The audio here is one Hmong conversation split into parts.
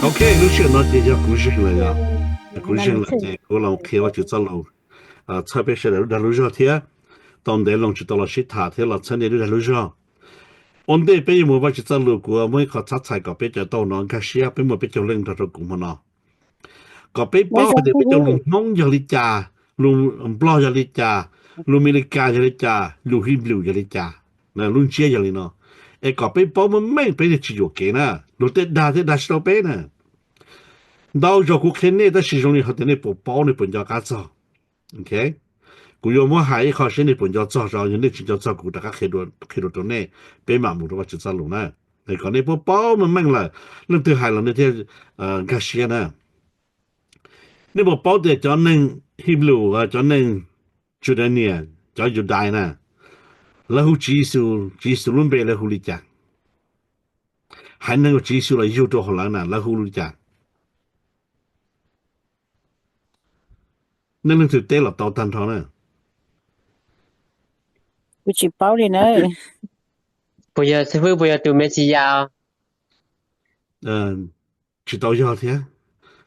Ok, lub sij hawm no ces yog kuv zeeg lawm yog, kuv zeeg lawm ces kuv los qhia Vajtswv txoj lus txhawb peb sawv daws lub dag lub zog thiab. Tau ntev loo tsis tau los sib tham thiab los txhawb nej lub dag lub zog. Ua ntej peb yuav mus Vajtswv txoj lus, kuv muaj ib qho txhab txhais kom peb cov tau no nkag siab, peb muaj peb caug leej nrog rau kuv hmo no. Kom peb paub hais tias peb cov lus Hmoob yog li cas, lus Nplog yog li cas, lus Amelikas yog li cas, lus Hibru yog li cas, lub ntsiab yog li no. Es kom peb paub meej meej peb thiaj tsis yuam kev na, luag tej dag thiaj dag tsis tau peb na. Ntau zaus kuv qhia nej tab sis zoo li hais tias nej puas paub nej puas nco qab txog. Ok, kuv yuav muab hais ib qho seb nej puas nco txog, yog nej tsis nco txog kuv rov qab qhia dua rau nej, peb mam mus rau Vajtswv txoj lus na. Kom nej puas paub meej meej lawm, leej twg hais los nej thiaj nkag siab na. Nej puas paub tias cov neeg Hibru, cov neeg Judanias, cov Yudais na, lawv hu Tswv Yexus, Tswv Yexus lub npe lawv hu li cas? Haiv neeg uas Tswv Yexus los yug rau hauv lawv na, lawv hu li cas? Nej leej twg teb los tau tag nrho na. Kuv tsis paub li na. Puas yog xib fwb, puas yog tus Mexiyas? Tsis tau yog thiab.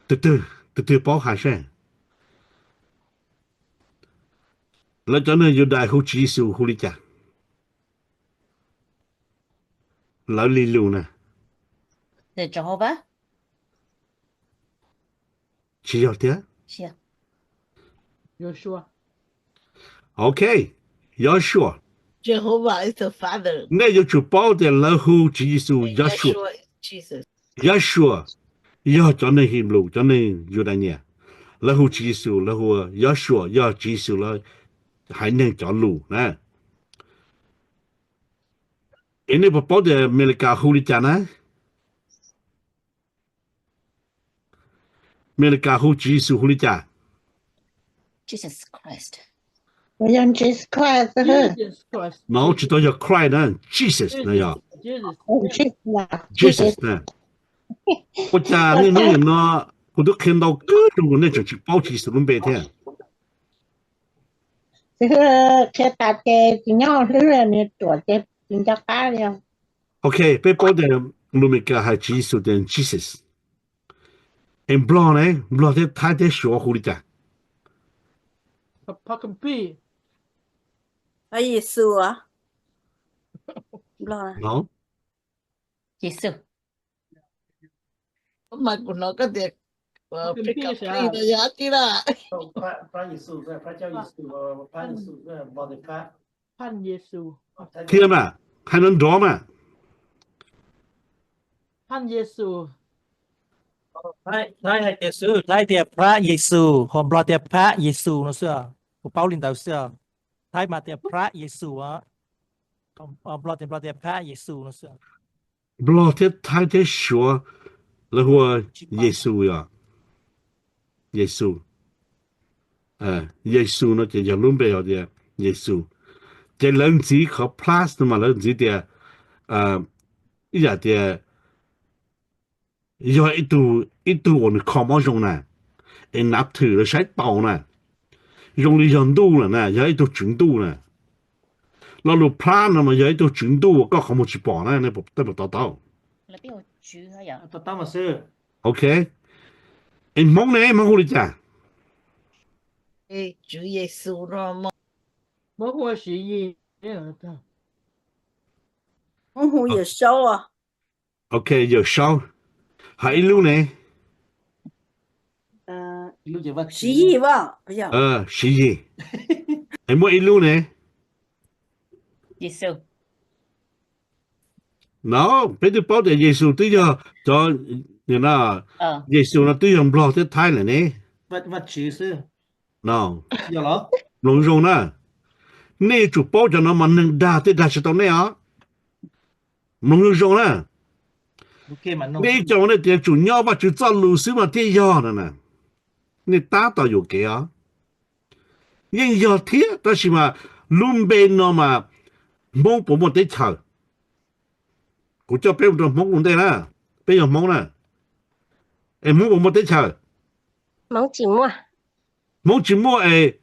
Tus twg, tus twg paub hais seb. Lawv cov neeg Yudais hu Tswv Yexus hu li cas? Lawv li lus na. Tsis yog thiab. Ok, Joshua. Nej yuav tsum paub tias lawv hu Tswv Yexus Joshua. Joshua yog cov neeg Hibru, cov neeg Yudais nias. Lawv hu Tswv Yexus, lawv hu Joshua, yog Tswv Yexus lawv haiv neeg cov lus na. Es nej puas paub tias Amelikas hu li cas na? Amelikas hu Tswv Yexus hu li cas? No, tsis tau yog Christ na, Jesus na yog. Jesus na. Ua cas niaj hnub nim no kuv twb qhia ntau kawg rau nej tseem tsis paub Tswv Yexus lub npe thiab? Qhia tas ces tsis nyob hlwb, nws ruam ces tsis nco qab li. Ok, peb paub tias lus Amelikas hais Tswv Yexus tias Jesus. Es Nplog ne, Nplog thiab Thaib thiab Suav hu li cas? Yexus. Yexus. Thiab mas, hais nrov nrov mas. Thaib tias Phab Yexus, ho Nplog tias Phab Yexus no xwb. Kuv paub li ntawd xwb. Thaib mas tias Phab Yexus, Nplog tias, Nplog tias Phab Yexus no xwb. Nplog thiab Thaib thiab Suav lawv hu ua Yexus yog. Yexus. Yexus no ces yog lub npe hais tias Yexus. Ces lawv ntxiv qhov plus no mas lawv ntxiv tias ib yam tias yog ib tug, ib tug uas nws kho mob zoo na, es nav thwm lawv saib taus na, zoo li yog ntuj lawm na, yog ib tug tswv ntuj na. Lo lus Phab no mas yog ib tug tswv ntuj uas koj qhov muag tsis pom na, nej puas to taub? Ok. Es Hmoob ne, Hmoob hu li cas? Hmoob hu Yawm Saub. Ok, Yawm Saub. Hais ib lub ne? Siv Yis. Es muaj ib lub ne? No, peb twb paub tias Yexus twb yog cov, Yexus no twb yog Nplog thiab Thaib lawm ne. Mloog zoo na, nej yuav tsum paub cov no mas neeg dag thiaj dag tsis tau nej os. Mloog zoo zoo na. Nej ib co nej tias tsum nyob Vajtswv txoj lus xwb mas thiaj yog no na. Nej tab tom yuam kev os. Yeej yog thiab tab sis mas lub npe no mas Hmoob puas muaj teb chaws? Kuv coj peb mus rau Hmoob ua ntej na, peb yog Hmoob na. Es Hmoob puas muaj teb chaws? Hmoob tsis muaj es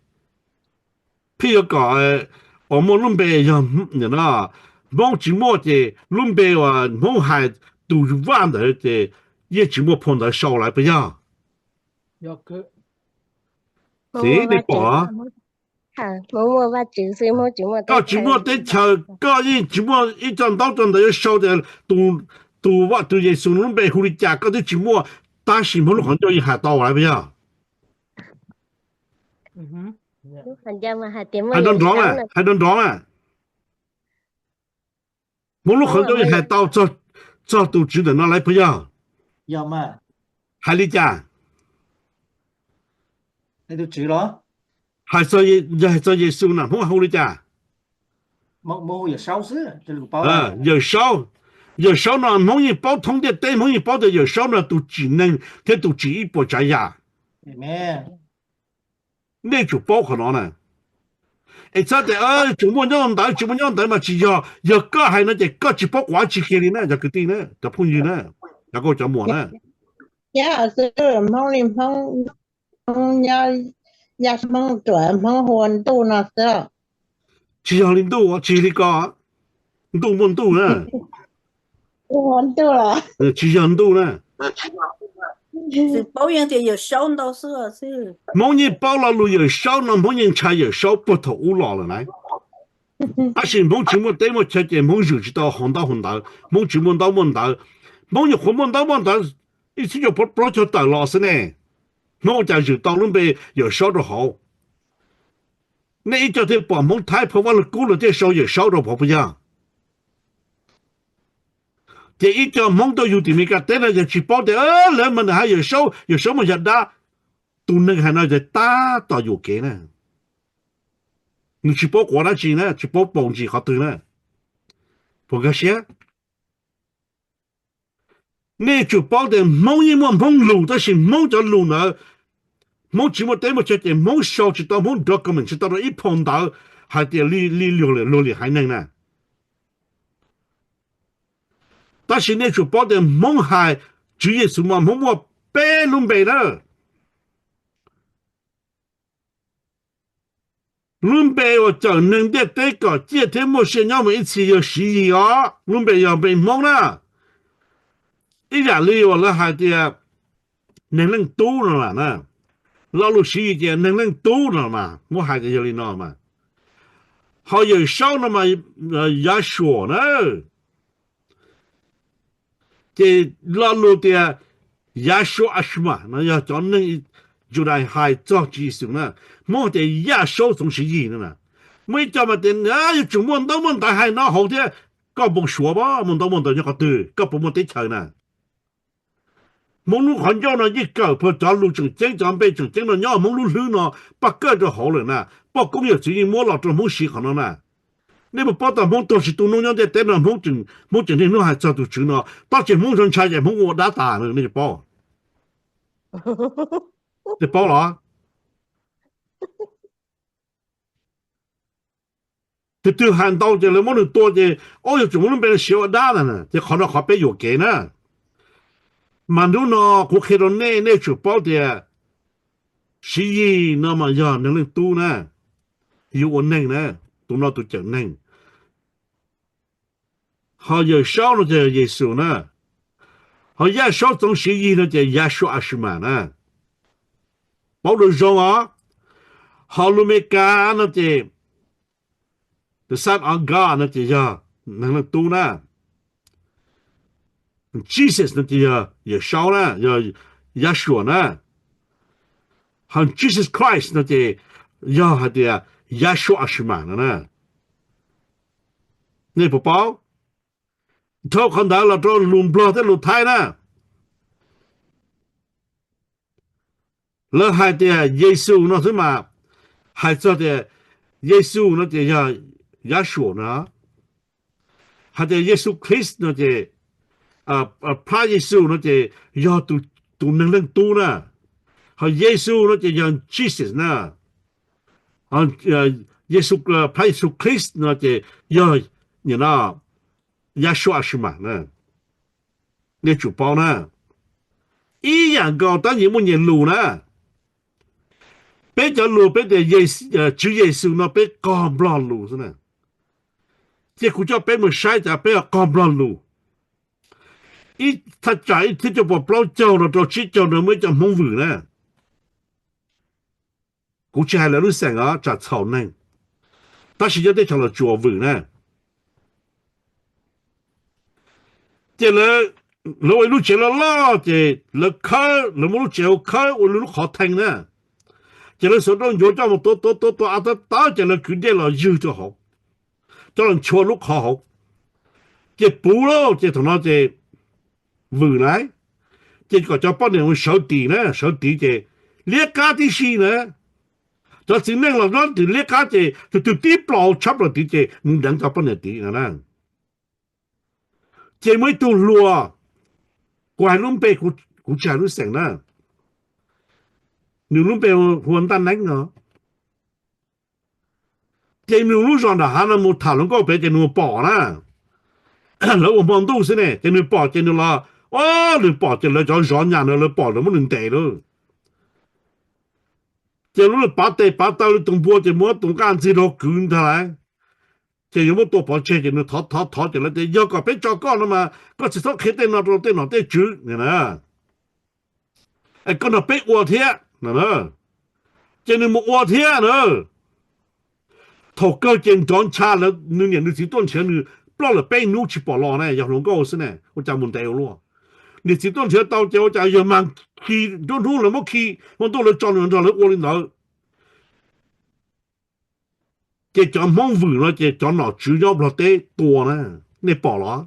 phij yuav kom uas muaj lub npe yog no, Hmoob tsis muaj ces lub npe uas Hmoob hais tus vaj ntawd ces yeej tsis muaj phau ntawv sau lawm puas yog? Tiv nej pom, koj tsis muaj teb chaws, koj yeej tsis muaj ib co ntaub co ntawv yuav sau tias tus, tus Vaj Tswv Yexus lub npe hu li cas koj twb tsis muaj, tab sis Hmoob lub qhov ncauj yeej hais tau lawm puas yog? Hais nrov nrov na, hais nrov nrov na. Hmoob lub qhov ncauj yeej hais tau txog tus Tswv ntawm no lawm puas yog? Hais li cas? Hais txog, yog hais txog Yexus na Hmoob hu li cas? Yawm Saub. Yawm Saub no Hmoob yeej paub thoob ntiaj teb, Hmoob yeej paub tias Yawm Saub no tus tsim neeg thiab tus tsim ib puas tsav yam. Nej tsum paub qhov no na. Es txhob tias tseem muaj nyob ntawd, tsis muaj nyob ntawd mas tsis yog. Yog koj hais no ces koj tsis paub quav tsis kiag li na cov kwv tij na, cov phooj ywg na, cov nkauj cov muam na. Hmoob li Hmoob, Hmoob nyob, Hmoob ruam, Hmoob hu ua ntuj no xwb. Tsis yog li ntuj, tsis yog li ko. Ntuj muaj ntuj na. Tsis yog ntuj na. Xwm paub yeej tias Yawm Saub ntau xwb. Hmoob yeej paub lo lus Yawm Saub no, Hmoob yeej ntshai Yawm Saub puag thaum ub los lawm na. Tab sis Hmoob tsis muaj teb muaj chaw ces Hmoob zwm tsis tau hauv ntaub hauv ntawv, Hmoob tsis muaj ntaub muaj ntawv. Hmoob nyuam qhuav muaj ntaub muaj ntawv ib txhiab cuaj pua plaub caug tawm los xwb ne. Hmoob ua cas zwm tau lub npe Yawm Saub rau hauv? Nej ib co thiaj pom Hmoob Thaib phau Vaj Lug Kub lawv thiaj sau Yawm Saub rau hauv puas yog? Ces ib co Hmoob tuaj yug tim Meskas teb no yog tsis paub tias lawv mas nws hais Yawm Saub, Yawm Saub mas yog dab. Tus neeg hais no ces tab tom yuam kev na. Nws tsis paub quav dab tsi na, tsis paub paus ntsis qhov twg na. Puas nkag siab? Nej tsum paub tias Hmoob yeej muaj Hmoob lus, tab sis Hmoob cov lus ntawd Hmoob tsis muaj teb muaj chaw ces Hmoob sau tsis tau, Hmoob document tsis tau rau ib phau ntawv hais tias li, li luag, luag li haiv neeg na. Tab sis nej tsum paub tias Hmoob hais Tswv Yexus mas Hmoob muaj peb lub npe na. Lub npe uas cawm neeg ntiaj teb kom ciaj thiab muaj sia nyob mus ib txhis yog Siv Yis os, lub npe yog npe Hmoob na. Ib yam li uas lawv hais tias Neeg Leej Tub no mas na, lo lus Siv Yis ces Neeg Leej Tub no mas muab hais tias yog li no mas. Ho Yawm Saub no mas Yahshua na. Ces lo lus tias Yahshua Ashma no yog cov neeg Yudais hais txog Tswv Yexus na, Hmoob tias Yaj Saub Txoov Siv Yis no na. Muaj ib co mas tias yuav tsum muaj ntaub muaj ntawv hais no hauv thiab. Koj npau suav pab muaj ntaub muaj ntawv nyob qhov twg, koj puas muaj teb chaws na? Hmoob lub qhov ncauj no yeej kawm puag cov lus tseem ceeb, cov npe tseem ceeb no nyob Hmoob lub hlwb no, pab kawj rau hauv lawm na. Poj koob yawm txwv yeej muab los rau Hmoob siv qhov no na. Nej puas paub tag Hmoob tuag tsis tu noob nyob ntiaj teb no, Hmoob tseem niaj hnub hais txog tus Tswv no, tab sis Hmoob zoo ntshai ces Hmoob ua dab tas, nej paub? Nej paub los? Tus twg hais ntau ces lawv muab nws tua ces, o, yuav tsum muab lub npe no siv ua dab ntag, ces qhov no qhov peb yuam kev na. Mas hnub no kuv qhia rau nej, nej tsum paub tias Siv Yis no mas yog Neeg Leej Tub na, yug ua neeg na, tus no tus cawm neeg. Ho Yawm Saub no ces yog Yexus na. Ho Yaj Saub Txoov Siv Yis no ces Yahshua Ashima na. Paub lus zoo os. Ho lus Meskas no ces the Son of God no ces yog Neeg Leej Tub na. Jesus no ces yog Yawm Saub na, yog Yahshua na. Ho Jesus Christ no ces yog hais tias Yahshua Ashima no na. Nej puas paub? Dhau qhov ntawd los rau lus Nplog thiab lus Thaib na. Lawv hais tias Yexus no xwb mas, hais txog tias Yexus no ces yog Yahshua no. Hais tias Yexus Khetos no ces, Phab Yexus no ces yog tus Neeg Leej Tub na. Ho Yexus no ces yog Jesus na. Yexus, Phab Yexus Khetos no ces yog Yahshua Ashima na. Nej tsum paub na. Ib yam nkaus tab nyias muaj nyias lus na. Peb cov lus peb tias Tswv Yexus no peb qog Nplog lus xwb na. Ces kuv coj peb mus saib cas peb qog Nplog lus. ib thaj tsam ib txhiab cuaj puas plaub caug los rau tsib caug no muaj ib co Hmoob Vwm na. Kuv tsis hais lawv lub xeem os, tsam txhaum neeg, tab sis nyob teb chaws Los Tsuas Vwm na. Ces lawv, lawv ua ib lub tsev loj loj ces lawv khawb, lawv muab lub tsev hauv khawb ua lub qhov thee na. Ces lawv xuas rau ncuav coj mus tuav tuav tuav tuav av tawv tawv ces lawv kwv dej los ywg rau hauv, coj los nchuav lub qhov hauv. Ces puv lawm ces thaum no ces Vwm na, ces kom cov poj niam mus sawv tim na, sawv tid ces liab qab tib si na. Cov txiv neej los nyob tim liab qab ces tus twg tib plaws tshab plaws tid ces mus deev cov poj niam tid no na. Ces muaj ib tug hluas, kuv hais lub npe, kuv tsis hais lub xeem na, nws lub npe hu ua Ntaj Neeb no. Ces nws lub zos nram hav no mus tham hluas nkauj pem ces nws pom na. Lawv ua hmo ntuj xwb ne ces nws pom ces nws los, o, nws pom ces lawv cov zov nyas na lawv pom lawv muab nws ntes lawm. Ces lub pav tes pav taw li tus npua ces muab tus nqaj ntxig rau kwv ntag lauj. Ces yuav muab tua pov tseg ces nws thov thov thov ces lawv tias yog kom peb tso koj no mas koj tsis txhob qhia tej no rau tej nom tej tswv na, es koj nrog peb ua thiab no na. Ces nws mus ua thiab na. Thaum kawg ces nrov ncha lawv, nws niam nws txiv tuaj nrhiav nws ploj lawm peb hnub tsis pom los ne, yog hluas nkauj xwb ne ua cas mus ntev ua luaj. Niam txiv tuaj nrhiav tau ces ua cas yog mag khi, nruab hnub lawv muab khi, hmo ntuj lawv tso nws nrog lawv ua li ntawd. Ces cov Hmoob Vwm no ces cov nom tswv nyob Nplog teb tua na, nej pom los?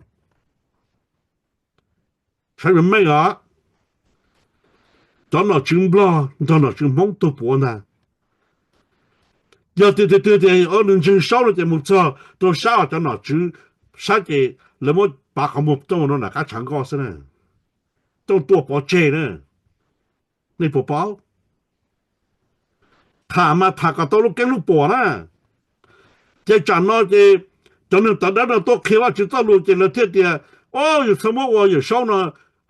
Saib meej os, cov nom tswv Nplog nrog nom tswv Hmoob tuag puav ntag. Yog tias tiag tiag tias nws ntseeg Saub no ces mus txog rau sab os cov nom tswv sab ces lawv muab pav qhov muag coj mus rau nram qab tshav nkoj xwb na, coj tua pov tseg na. Nej puas paub? Tham mas tham kom tau lub keeb lub puas na. Ces tsam no ces cov neeg tawv dawb no tuaj qhia Vajtswv txoj lus ces lawv thiaj tias, o, yus txhob muab ua Yawm Saub no,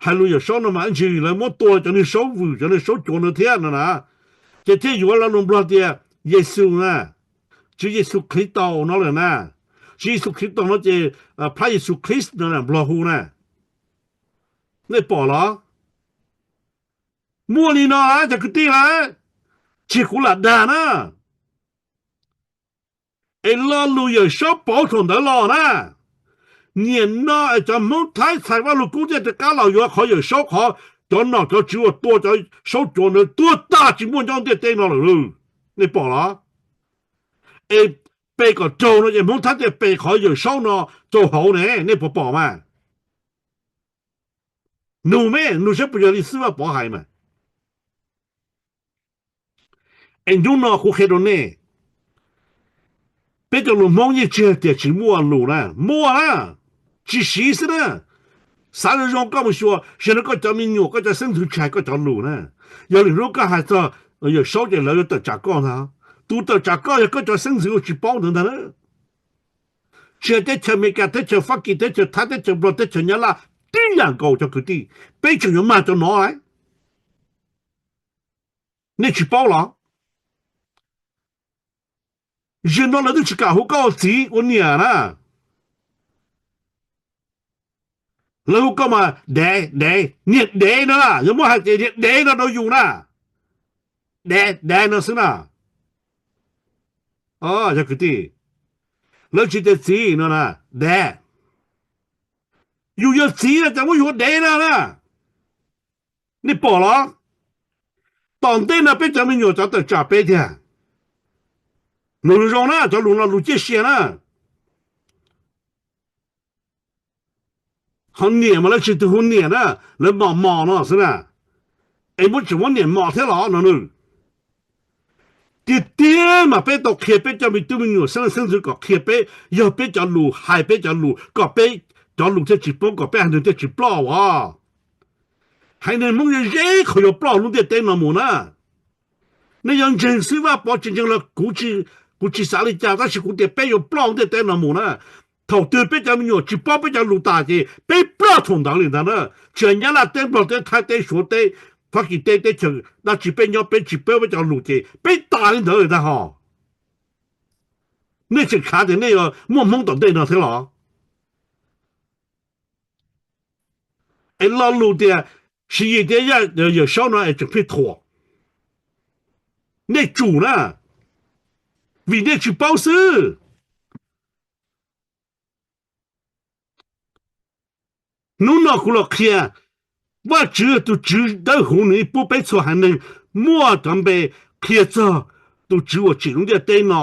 hais lus Yawm Saub no mas ib ntsis lawv muab tua cov neeg Saub Vwm cov neeg Saub Cuav no thiab no na. Ces thiaj yuav lo lus Nplog tias Yexus na, Tswv Yexus Khetos no lawm na. Tswv Yexus Khetos no ces Phab Yexus Khetos no Nplog hu na. Nej pom los? Muaj li no lawm cov kwv tij lawm, tsis yog kuv lam dag na. Es lo lus Yawm Saub pauv thaum ntawd los na, nim no es cov Hmoob Thaib txhais Vaj Lug Kub thiaj rov qab los yuav qhov Yawm Saub qhov cov nom cov tswv uas tua cov Saub Cuav ntawd tuag tag tsis muaj nyob ntiaj teb no lawm lauj. Nej pom los? Es pe kom raug no ces Hmoob Thaib thiaj pe qhov Yawm Saub no rau hauv ne, nej puas pom mas? Nug me, nug saib puas yog li xib hwb Vaj Pov hais mas. Es hnub no kuv qhia rau nej, peb cov lus Hmoob yeej tsis hais tias tsis muaj lus na, muaj na, tsis siv xwb na. Xav zoo zoo koj mus xyuas, zaum no koj cov me nyuam koj cov xeeb ntxwv tsis hais koj cov lus na. Yog lwm hnub koj hais txog Yawm Saub ces lawv yuav tawm tsam koj ntag. Tus tawm tsam koj yog koj cov xeeb ntxwv uas tsis paub ntawd ntag na. Tsis hais teb chaws Amelikas, teb chaws Fab Kis, teb chaws Thaib, teb chaws Nplog, teb chaws Nyab Laj, tib yam nkaus cov kwv tij, peb tseem yuav mag cov no lawm. Nej tsis paub los? Zaum no lawv twb tsis kam hu koj ua txiv ua niam na. Lawv hu koj mas dev, dev, niag dev no, yog muab hais tias niag dev no rau yus na. Dev, dev no xwb na. Yog kwv tij, lawv tsis tias txiv no na, dev. Yus yog txiv no cas muab yus ua dev no na. Nej pom los? Tom ntej no peb cov me nyuam cov tawm tsam peb tiag. Lus zoo zoo na, cov lus no lus ciaj sia na. Ho niam mas lawv tsis tus hu niam na, lawv mos mos no xwb na. Es muab tseem muab niam mos thiab los no nws. Tiag tiag mas peb tau qhia peb cov me tub me nyuam xeeb leej xeeb ntxwv kom qhia peb, yog peb cov lus hais peb cov lus kom peb cov lus thiaj tsis poob, kom peb haiv neeg thiaj tsis ploj os. Haiv neeg Hmoob yog ze qhov yuav ploj lub ntiaj teb no mus na. Nej yuav ntseeg xib hwb Vaj Pov tsis ntseeg los kuv, kuv tsis xav li cas, tab sis kuv tias peb yuav ploj lub ntiaj teb no mus na. Thaum twg peb cov me nyuam tsis paub peb cov lus tas ces peb ploj thaum ntawd li ntag na. Tsis hais Nyab Laj teb, Nplog teb, Thaib teb, Suav teb, Fab Kis teb, teb chaws dab tsi peb nyob peb tsis paub peb cov lus ces peb tas li ntawd li ntag hos. Nej tseem khav tias nej yuav muaj Hmoob tom ntej no thiab los? Es lo lus tias Siv Yis thiab Yawm Saub no es tseem pheej thuam. Nej tsum na, vim nej tsis paub xwb. Hnub no kuv los qhia, Vajtswv tus Tswv dawb huv nws yeej pub peb txhua haiv neeg muaj cov npe qhia txog tus Tswv uas tsim lub ntiaj teb no,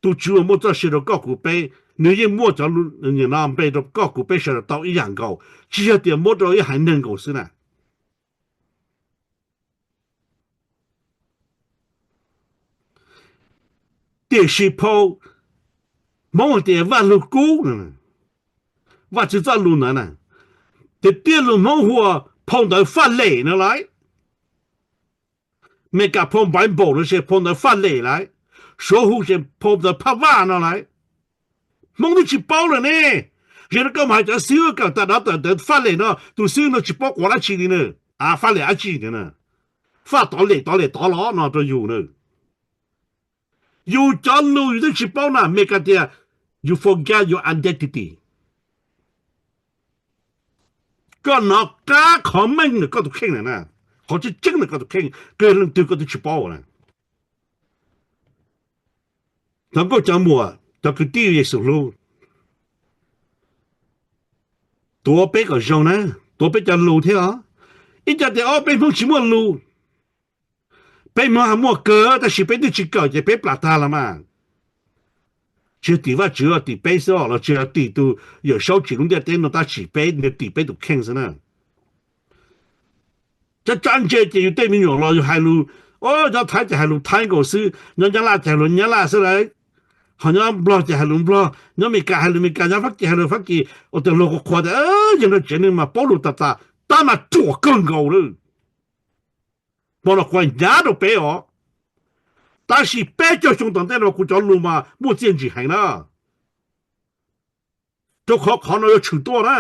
tus Tswv uas muaj txoj sia rau koj kuv peb, nws yeej muaj cov npe rau koj kuv peb sawv daws tau ib yam nkaus, tsis yog tias muab rau ib haiv neeg nkaus xwb na. Tiam sis phau Hmoob hais tias Vaj Lug Kub, Vajtswv txoj lus ntawd na, tiag tiag lus Hmoob hu ua phau ntawv Faj Lem no lauj. Meskas phau Bible no ces phau ntawv Faj Lem lauj, Suav hu ces phau ntawv Phaj Vaj no lauj. Hmoob twb tsis paub lawm ne. Yog no koj mus hais cov xib hwb kawm tas dov tawm ntawv Faj Lem no, tus xib hwb no tsis paub quav dab tsi li na. A, Faj Lem dab tsi na? Faj tod Lem tod Lem tod los no rau yus na. Yus cov lus yus twb tsis paub na, Meskas tias you forget your identity. Koj nov qab qhov meej ntawm koj tus kheej na, qhov tseeb tseeb ntawm koj tus kheej, koj yog leej twg koj twb tsis paub na. Cov nkauj cov muam, cov kwv tij Yexus hlub, tuav peb kom zoo na, tuav peb cov lus thiab os. Ib co tias ob peb Hmoob tsis muaj lus, peb Hmoob muaj kawg tab sis peb twb tsis kawm ces peb plam tag los mas. Tsis yog tim Vajtswv, tim peb xwb los tsis yog tim tus Yawm Saub tsim lub ntiaj teb no tab sis peb, nws tim peb tus kheej xwb na. Tsab tsab ntse ces yus tej me nyuam los yus hais lus, nyob Thaib ces hais lus Thaib nkaus xwb, nyob Nyab Laj ces hais lus Nyab Laj xwb lauj, ho nyob Nplog ces hais lus Nplog, nyob Meskas hais lus Meskas, nyob Fab Kis hais lus Fab Kis, ua tias luag qhuas qhuas tias yog no tsev neeg mas paub lus tas tas, tab mas ruam kawg nkaus lawm. Hmo no kuv hnyav rau peb os, tab sis peb caug xyoo tom ntej no kuv cov lus mas muaj txiaj ntsig heev na. Rau qhov qhov no yuav tshwm tuaj na.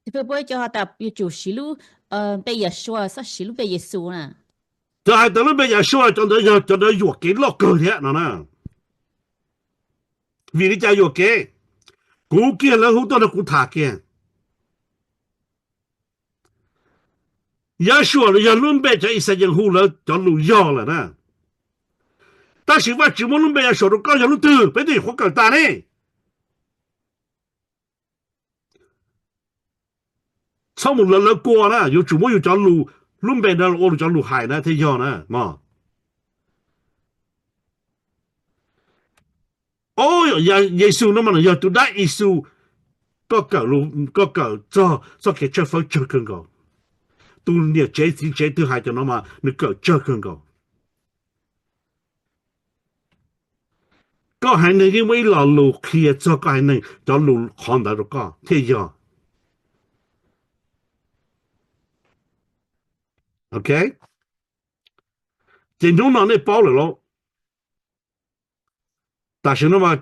Yuav tsum siv lub npe Yeshua, txhob siv lub npe Yexus na. Cov hais tias lub npe Yeshua, cov ntawd yog cov ntawd yuam kev loj kawg thiab no na. Vim li cas yuam kev? Kuv kiag lawv hu tuaj no kuv tham kiag. Yeshua los yog lub npe cov Ixayees hu lawv cov lus yog lawm na. Tab sis Vajtswv muab lub npe Yeshua rau koj yog lub twg, peb twb yuav qhuav kawm tas ne. Txhob mus lawv lawv kua na, yuav tsum muab yus cov lus, lub npe no los ua yus cov lus hais na thiaj yog na mog. Yexus no mas yog tus dab Yexus, koj kawm, koj kawm txog txoj kev tshawb fawb tsawg kawg nkaus. Tus niam tsev txiv tsev twg hais cov no mas nws kawm tsawg kawg nkaus. Koj haiv neeg yeej muaj ib lo lus qhia txog koj haiv neeg cov lus qhov ntawd rau koj thiaj yog. Ok, ces hnub no nej paub lawm lauj. Tam sim no mas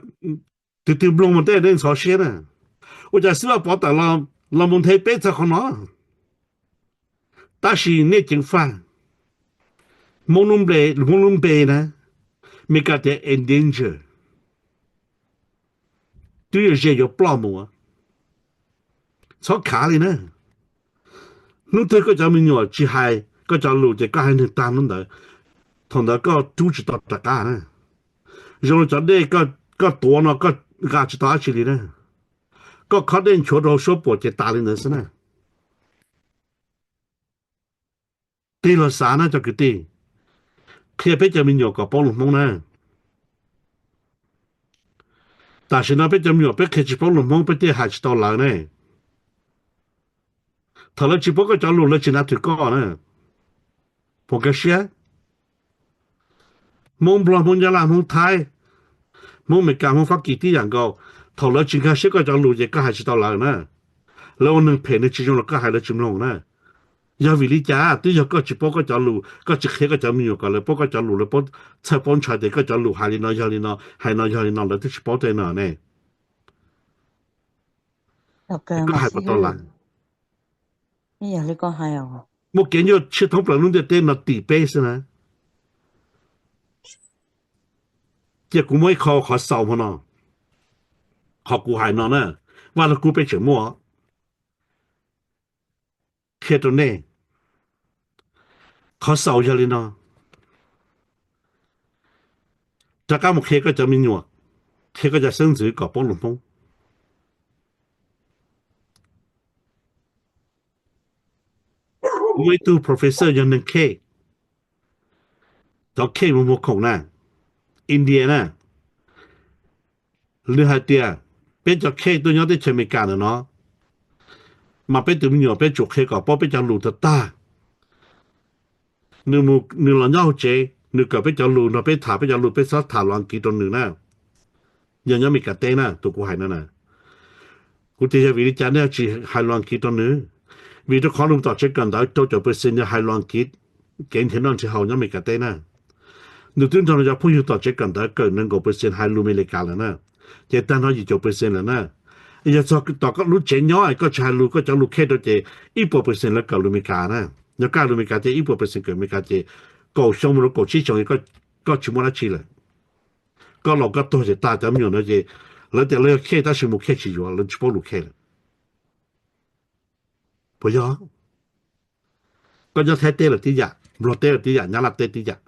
tus twg mloog mas tej nej ntxhov siab na. Ua cas xib hwb Pov Tawm los mus nthe peb txog qhov no? Tab sis nej ceev faj, Hmoob lub npe, Hmoob lub npe na, Meskas tias endanger, twb yuav ze yuav ploj mus. Txhob khav li na. Hnub twg koj cov me nyuam tsis hais koj cov lus ces koj haiv neeg tag hnub ntawd, thaum ntawd koj rub tsis tau rov qab na. Zoo li cov dej koj tuav no koj nqa tsis tau dab tsi li na. Koj khob dej nchuav rau hauv suab puam ces tas li ntawd xwb na. Tig los xav na cov kwv tij, qhia peb cov me nyuam kom paub lus Hmoob na. Tam sim no peb cov me nyuam peb qhia tsis paub lus Hmoob peb thiaj hais tsis tau lawv ne. Thaum lawv tsis paub koj cov lus lawv tsis nav thwm koj na. Pom nkag siab. Hmoob Nplog, Hmoob Nyab Laj, Hmoob Thaib, Hmoob Amelikas, Hmoob Fab Kis tib yam nkaus. Thaum lawv tsis nkag siab koj cov lus ces koj hais tsis tau lawv na. Lawv ua neeg phem neeg tsis zoo los koj hais lawv tsis mloog na. Yog vim li cas? Twb yog koj tsis paub koj cov lus, koj tsis qhia koj cov me nyuam kom lawv paub koj cov lus, lawv paub txhawj paub ntshai tias koj cov lus hais li no yog li no, hais no yog li no, lawv twb tsis paub tej no ne. Koj hais puas tau lawv? Muaj kev nyuaj siab thoob plaws lub ntiaj teb no tim peb xwb na. Cia kuv muab ib qho qhov xaus hmo no, qhov kuv hais no na, Vaj Lug Kub peb tseem muaj. qhia rau nej. Qhov xaus yog li no, rov qab mus qhia koj cov me nyuam, qhia koj cov xeeb ntxwv kom paub lus Hmoob. Muaj ib tug professor yog neeg Khej, cov Khej mus muag khoom na, India na, nws hais tias peb cov Khej tuaj nyob teb chaws Amelikas ntawm no, mas peb tus me nyuam peb tsum qhia kom paub peb cov lus tag tag. Nws mus, nws los nyob hauv tsev, nws kawm peb cov lus, nrog peb tham peb cov lus, peb txhob tham lus Askiv rau nws na. Yog nyob Amelikas teb na, tus kuv hais no na. Kuv tias yog vim li cas nej tsis hais lus Askiv rau nws? Vim rau qhov nws tom tsev kawm ntawv rau caum percent yog hais lus Askiv, kev nrhiav noj nrhiav haus nyob Amelikas teb na. Nws twb nrog nws cov phooj ywg tom tsev kawm ntawv kawm nees nkaum percent hais lus Amelikas lawm na, ces tag nrho yim caum percent lawm na. Yog txog tom koj lub tsev nyob koj tsis hais lus koj cov lus Khej rau ces ib puas percent lawv kawm lus Amelikas na. Yog koj hais lus Amelikas ces ib puas percent kawm Amelikas ces kaum xyoo mus rau kaum tsib xyoo koj tsis muaj dab tsi lawm. Koj laus koj tuag ces tag cov me nyuam no ces lawv tias lawv yog Khej tab sis mus Khej tsis yuav, lawv tsis paub lus Khej lawm. Puas yog? Koj nyob Thaib teb los tib yam, Nplog teb los tib yam, Nyab Laj teb tib yam,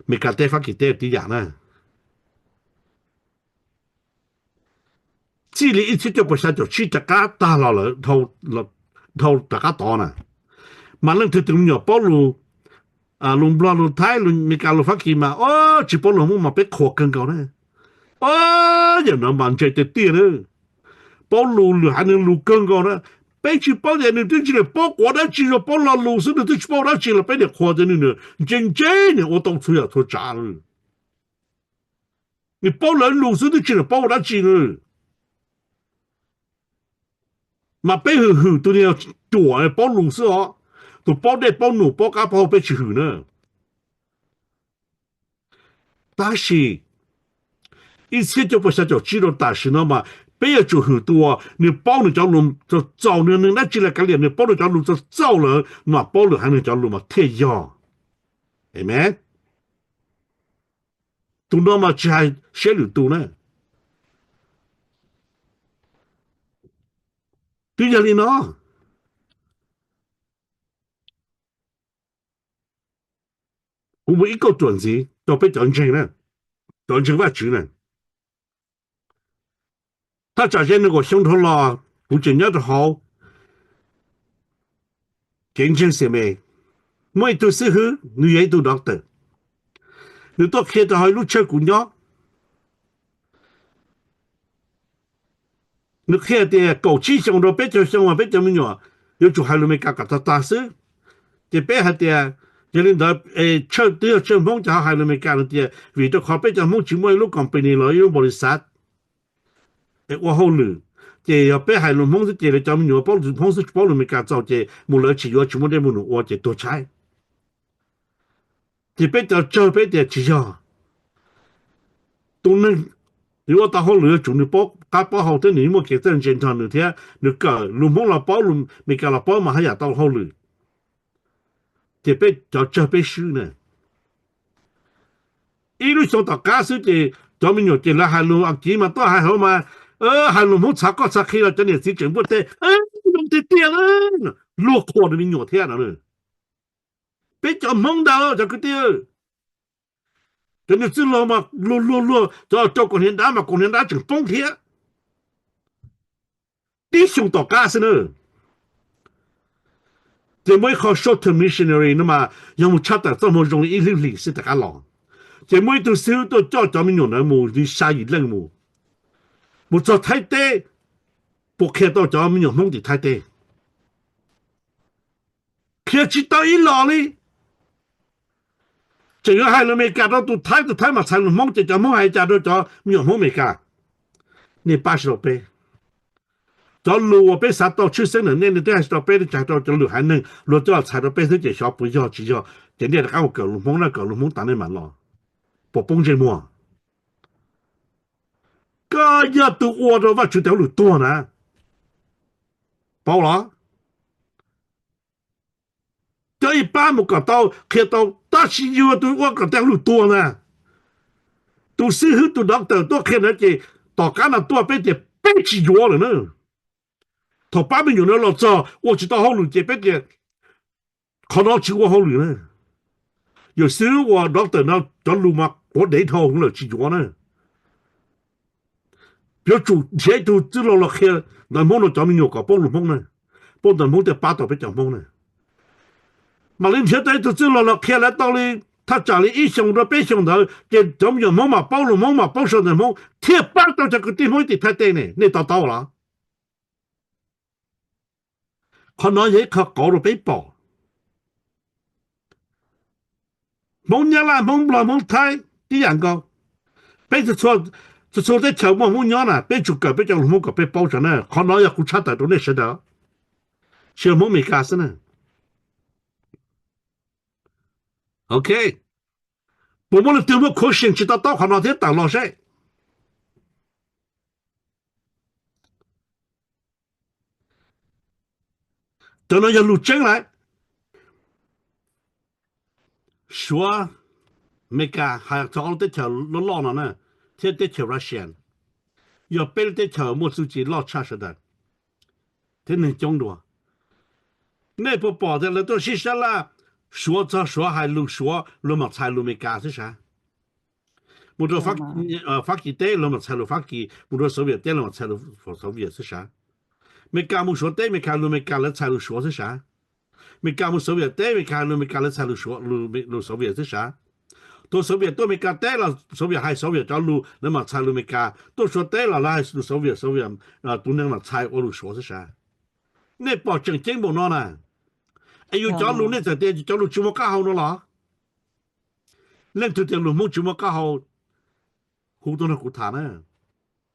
Amelikas teb Fab Kis teb los tib yam na. Txij li ib txhiab cuaj puas xya caum tsib rov qab tag los lawm, dhau rov qab tod na, mas leej twg tus me nyuam paub lus, lus Nplog lus Thaib lus Amelikas lus Fab Kis mas, o, tsis paub lus Hmoob mas peb qhuas kawg nkaus na. O, yam no mas ntse tiag tiag na. Paub lus lwm haiv neeg lus kawg nkaus na. Peb tsis paub tias nws twb tsis paub quav dab tsi, yog paub lo lus xwb nws twb tsis paub dab tsi los peb niam qhuas tias nws ntse ntse, nws ua tau txhua yam txhua tsav. Nws paub lawv lus xwb twb tsis paub ua dab tsi na. Mas peb hwm hwm tus niag cuam paub lus xwb os, tus paub dej paub num paub qab paub hau peb tsis hwm na. Tab sis ib txhiab cuaj puas xya caum tsib rau tam sim no mas peb yuav tsum hwm tus uas nws paub nws cov lus txaus txaus, nws neeg dab tsi los kav liam, nws paub nws cov lus txaus txaus lawm mas paub lwm haiv neeg cov lus mas thiaj yog. Amen. Tus no mas tsis hais siab lwm tus na. Twb yog li no, kuv muaj ib kauj ruam ntxiv rau peb cov ntseeg na, cov ntseeg Vajtswv na. Thaj tsam ze nees nkaum xyoo dhau los kuv tseem nyob rau hauv kev ntseeg xiam me, muaj ib tug xib hwb, nws yog ib tug doctor, nws tuaj qhia rau hauv ib lub tshawj kuv nyob. Nws qhia tias kaum tsib xyoo rau peb caug xyoo mas peb cov me nyuam yuav tsum hais lus Amelikas kom tag tag xwb. Ces peb hais tias, yog li ntawd, tshawj twb yog tshawj Hmoob ces ho hais lus Amelikas no tias vim rau qhov peb cov Hmoob tsis muaj ib lub company los ib lub npaus lis xav es ua hauj lwm, ces yog peb hais lus Hmoob xwb ces lawv cov me nyuam paub lus Hmoob xwb tsis paub lus Amelikas txaus ces mus lawv tsis yuav, tsis muaj dej muaj num ua ces tuag tshaib. Ces peb cov tsawg peb tias tsis yog. Tus neeg yuav ua tau hauj lwm yuav tsum nws paub qab paub hau thiab nws muaj kev txawj ntse nrog nws thiab nws kawm lus Hmoob los paub lus Amelikas los paub mas haj yam tau hauj lwm. Ces peb cov tsawg peb swb na. Ib lub xyoo tom qab xwb ces cov me nyuam ces lawv hais lus Askiv mas tuaj hais hauv mas, hais lus Hmoob txhav koj txhav qhi los cov niam txiv tseem npuaj teb, zoo tiag tiag, luag qhuas nws me nyuam thiab no. Peb cov Hmoob ntag cov kwv tij, cov niag txwj laug mas luag luag luag, cov rau kaum hniav dab mas kaum hniav dab tseem poob thiab. Tib xyoo tom qab xwb na. Ces muaj ib qho short term missionary no mas yog mus tshaj tawm txoj moo zoo li ib lub hlis xwb rov qab los. Ces muaj ib tug xib hwb tuaj coj cov me nyuam ntawd mus li xya yim leej mus, mus txog Thaib teb, puas qhia tau cov me nyuam Hmoob tim Thaib teb? Qhia tsis tau ib los li. Tseem yuav hais lus Amelikas rau tus Thaib, tus Thaib mas txhais lus Hmoob ces cov Hmoob hais cas rau cov me nyuam Hmoob Amelikas? Nej pab tsis tau peb. Cov lus uas peb xav tau tshwj xeeb ntawm nej, nej twb hais tsis tau peb, nej tsis hais rau cov lwm haiv neeg, luag coj los txhais rau peb xwb ces xyov puas yog tsis yog. Ces nej rov qab mus kawm lus Hmoob na, kawm lus Hmoob tas nej mam los. Puas poob ntsej muag? Koj yog tus ua rau Vajtswv tes hauj lwm tuag na. Paub los? Coj ib pab mus kom tau, qhia tau, tab sis yog tus ua kom tes hauj lwm tuag na. Tus xib hwb tus doctor tuaj qhia ntawd ces tom qab no tuaj peb tias peb tsis yuav lawm na. Thaum pab me nyuam no los txog ua tsis tau hauj lwm ces peb tias Qhov no tsis ua hauj lwm na. Yawm xib hwb uas doctor no cov lus mas quav dev dhau lawm tsis yuav na. Yuav tsum nrhiav ib tug txwj laug los qhia ntawv Hmoob rau cov me nyuam kom paub lus Hmoob na, paub ntawv Hmoob thiaj pab tau peb cov Hmoob na. Mam li nrhiav tau ib tug txwj laug los qhia lawv tau li thaj tsam li ib xyoos rau peb xyoos ntawd ces cov me nyuam Hmoob mam paub lus Hmoob, mam paub sau ntawv Hmoob thiaj pab tau cov kwv tij Hmoob ib tim thaij tej ne. Nej to taub los? Qhov no yog ib qho qauv rau peb pom. Hmoob Nyab Laj, Hmoob Nplog, Hmoob Thaib tib yam nkaus. Peb txhua txhua teb chaws muaj Hmoob nyob na, peb tsum kawm peb cov lus Hmoob kom peb paub tso na. Qhov no yog kuv tshaj tawm rau nej sawv daws, tsis yog Hmoob Amelikas xwb na. Ok, puas muaj leej twg muaj question tsis to taub qhov no thiab tawm los seb. Cov no yog lus tseeb lawm. Suav, Amelikas hais txog ob lub teb chaws loj loj no na, thiab teb chaws Russia, yog peb lub teb chaws muaj txuj ci loj tshaj sawv daws thiab neeg coob dua. Nej puas pom tias lawv tuaj sib sab laj, Suav txog Suav hais lus Suav luag mam txhais lus Amelikas xwb sav? Mus rau Fab Kis teb luag mam txhais lus Fab Kis, mus rau Soviet teb luag mam txhais lus Soviet xwb sav? Amelikas mus Suav teb, Amelikas lus Amelikas lawv txhais lus Suav xwb sav? Amelikas mus Soviet teb, Amelikas lus Amelikas lawv txhais lus Soviet xwb sav? Tuaj Soviet tuaj Amelikas teb los Soviet hais Soviet cov lus lawv mam txhais lus Amelikas, tuaj Suav teb los lawv hais lus Soviet, Soviet tus neeg mam txhais ua lus Suav xwb sav? Nej pom tseem ceeb npaum no na, es yus cov lus nej txawm tias yus cov lus tsis muaj qab hau no los? Leej twg tias lus Hmoob tsis muaj qab hau, hu tuaj nrog kuv tham na.